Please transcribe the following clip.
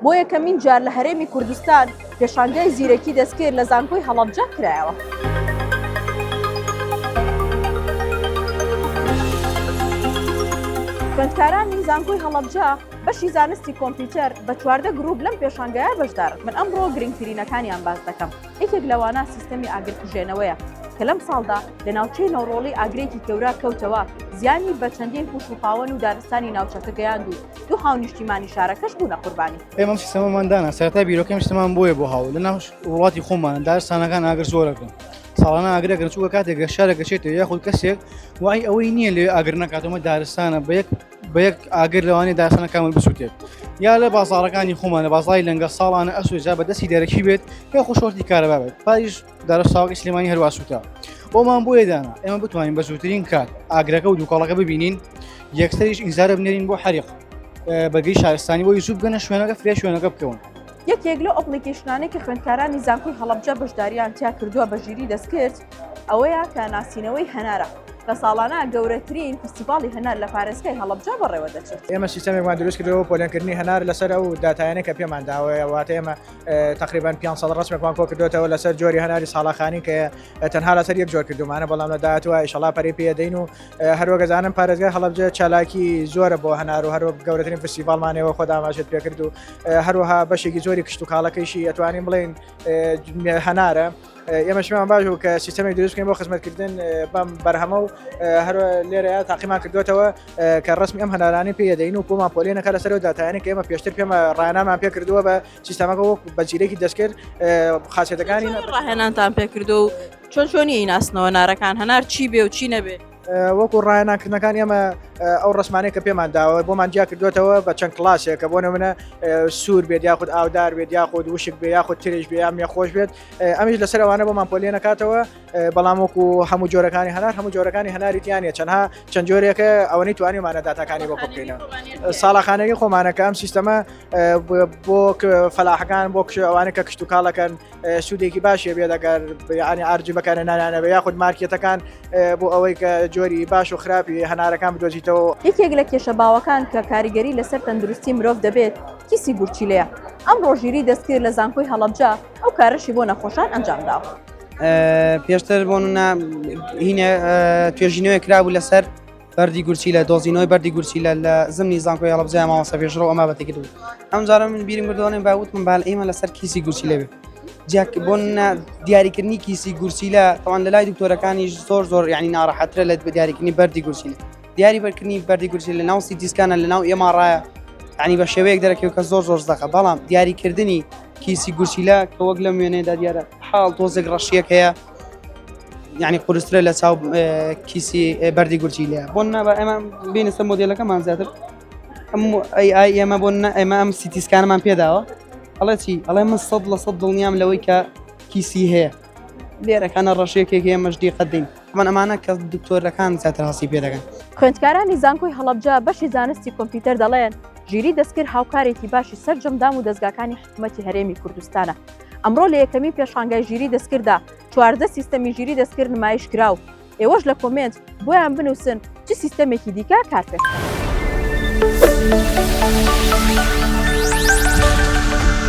بۆ یەکەمین جار لە هەرێمی کوردستان پێشانگای زیرەکی دەستکرد لە زانکۆی هەڵەبجە کرایەوە. خوێندکارانی زانکۆی هەڵەبجە بەشی زانستی کۆمپیوتەر بە 14 گروپ لەم پێشانگایە بەشدارن من ئەمڕۆ گرنگترینەکانیان باس دەکەم یەکێک لەوانە سیستەمی ئاگرکوژێنەوەیە کە لەم ساڵدا لە ناوچەی نەوڕۆڵی ئاگرێکی گەورە کەوتەوە زیانی بە چەندین پوش و پاوەن و دارستانی ناوچەکە گەیاند و دوو هاونیشتیمانی شارەکەش بوونە قوربانی. ئێمە ئەم سیستەمەمان دانا سەرەتا بیرۆکەی ئەم سیستەمان بۆیە بۆ هاو لە ناو وڵاتی خۆمان دارستانەکان ئاگر زۆرەکەن ساڵانە ئاگرەکەن چووکە کاتێک گە شارێک دەچێتەوە یاخود کەسێک وای ئەوەی نییە لێ ئاگر نەکاتەوە دارستانە بە یەک بە یەک ئاگر لەوانەیە دارستانە کامل بسووتێت یا لە بازاڕەکانی خۆمان لە بازاڕی لەنگە ساڵانە ئەسوێ جا بە دەستی دەرەکی بێت یاخود شۆرتی کارەبا بێت پاریش دارستاوەکەی سلێمانی هەروا سووتا بۆمان بۆیە دانا ئێمە بتوانین بە زووترین کات ئاگرەکە و دووکەڵەکە ببینین یەکسەریش ئینزارە بنێرین بۆ حەریق بەگەی شارستانی بۆی زوو بگەنە شوێنەکە فرێ شوێنەکە بکەون. یەکێک لەو ئەپڵیکەیشنانەی کە خوێندکارانی زانکۆی هەڵەبجە بەشداریان تیا کردووە بە ژیری دەستکرد ئەوەیە کە ناسینەوەی هەنارە کە ساڵانە گەورەترین فیستیڤاڵی هەنار لە پارێزگای هەڵەبجە بەڕێوە دەچێت. ئێمە سیستەمێکمان دروست کردووە بۆ پۆلێنکردنی هەنار لەسەر ئەو داتایانەی کە پێمان داوە، واتە ئێمە تقریبان 500 ڕسمێکمان کۆ کردوێتەوە لەسەر جۆری هەناری ساڵاخانی کە تەنها لەسەر یەک جۆر کردومانە بەڵام لە داهاتوە ئیشەڵا پەرەی پێدەین و هەروەگەزانم پارێزگای هەڵەبجە چالاکی زۆرە بۆ هەنار و هەروەک گەورەترین فستیڤاڵمانەوە خۆداماژێت پێکرد و هەروەها بەشێکی زۆری کشتتوکاڵەکەیشی ئەتوانین بڵین هەنارە ئێمە شمان باش بوو کە سیستەمێک دروست بکەین بۆ خزمەتکردن بەم بەرهەمە و هەر لێرە تاقیمان کردوێتەوە کە ڕسمی ئەم هەنارانی پێدەین و بۆمان پۆلێنەکە لەسەر داتایانە کە ئێمە پێشتر پێمە ڕانامان پێ کردووە بە سیستەمەکە وەک بە زیرەکی دەستکرد خاصێتەکانی ڕاهێنانتان پێ کردو و چۆن چۆنی ئەیناسنەوە نارەکان هەنار چی بێ و چی نەبێ؟ وەکو ڕاهێنانکردنەکان ئێمە ئەو ڕسمانەی کە پێمان داوە بۆمان جیا کردوێتەوە بە چەند کلاسێک کە بۆ نمونە سوور بێت یاخود ئاودار بێت یاخود وشک بێ یاخود ترش بێ یان مێخۆش بێت ئەمیش لەسەر ئەوانە بۆمان پۆلێنەکاتەوە بەڵام وەکو هەموو جۆرەکانی هەنار هەموو جۆرەکانی هەناری تیانە چەندها چەند جۆرێکە ئەوەی توانیمانە داتاکانی بۆ بکەینەوە ساڵەخانەکەی خۆمانەکە ئەم سیستەمە بۆ فەلاحەکان بۆ ئەوانە کە کشتتوکاڵەکەن سوودێکی باشی بێت ئەگەر یعنی ئارجی بەکارهێنانیانەبێ یاخود مارکێتەکان بۆ ئەوەی کە جۆری باش و خراپی هەنارەکان بدۆزیتەوە. یەکێک لە کێشە باوەکان کە کاریگەری لەسەر تەندروستی مرۆڤ دەبێت کیسی گورچیلەیە، ئەمڕۆ ژیری دەستکرد لە زانکۆی هەڵەبجە ئەو کارەشی بۆ نەخۆشان ئەنجامداوە. پێشتر بۆ نمونە هینە توێژینەوەی کرابوو لەسەر بەردی گورچیلە دۆزینەوەی بەردی گورچیلە لە زمنی زانکۆی هەڵەبجە مامۆستا پێشڕەو ئەمە بەتێکی بوو ئەم جارە من بیرم کردوانێ با وتم بال ئێمە لەسەر کیسی گورچیلە بێ جاک بۆ دیاریکردنی کیسی گورچیلە تەوان لە لای دکتۆرەکانیش زۆر زۆر یعنی ناڕەحەترە لە دیاریکردنی بەردی گورچیلە دیاری بەرکردنی بەردی گورچیلە لە ناو CT scan ە لە ناو MRI یە ینی بە شێوەیەک دەرەکەوت کە زۆر زۆر زەقە بەڵام دیاریکردنی کیسی گورچیلە کە وەک لەم وێنەیەدا دیارە حاڵ تۆزێک ڕەشیەک هەیە یعنی قورسترە لە چاو کیسی بەردی گورچیلەیە بۆ نابە ئێمە بینە سەر مۆدلەکەمان زیاتر ئەم ئەی ئای ئێمە بۆ ئێمە ئەم CT scan ەمان پێداوە ئەڵێ چی ئەڵێ من سەد لە سەد دڵنیام لەوەی کە کیسی هەیە لێرەکانە ڕەشێکێک ئێمەش دیقەت دەین من ئەمانە کە دکتۆرەکان زیاتر هەستی پێ دەکەن. خوێندکارانی زانکۆی هەڵەبجە بەشی زانستی کۆمپیوتەر دەڵێن، ژیری دەستکرد هاوکارێکی باشی سەرجەم دام و دەزگاکانی حکومەتی هەرێمی کوردستانە. ئەمڕۆ لە یەکەمین پێشانگای ژیری دەستکرددا 14 سیستەمی ژیری دەستکرد نمایش کرا و ئێوەش لە کۆمێنت بۆیان بنووسن چ سیستەمێکی دیکە کار پێ بکەن.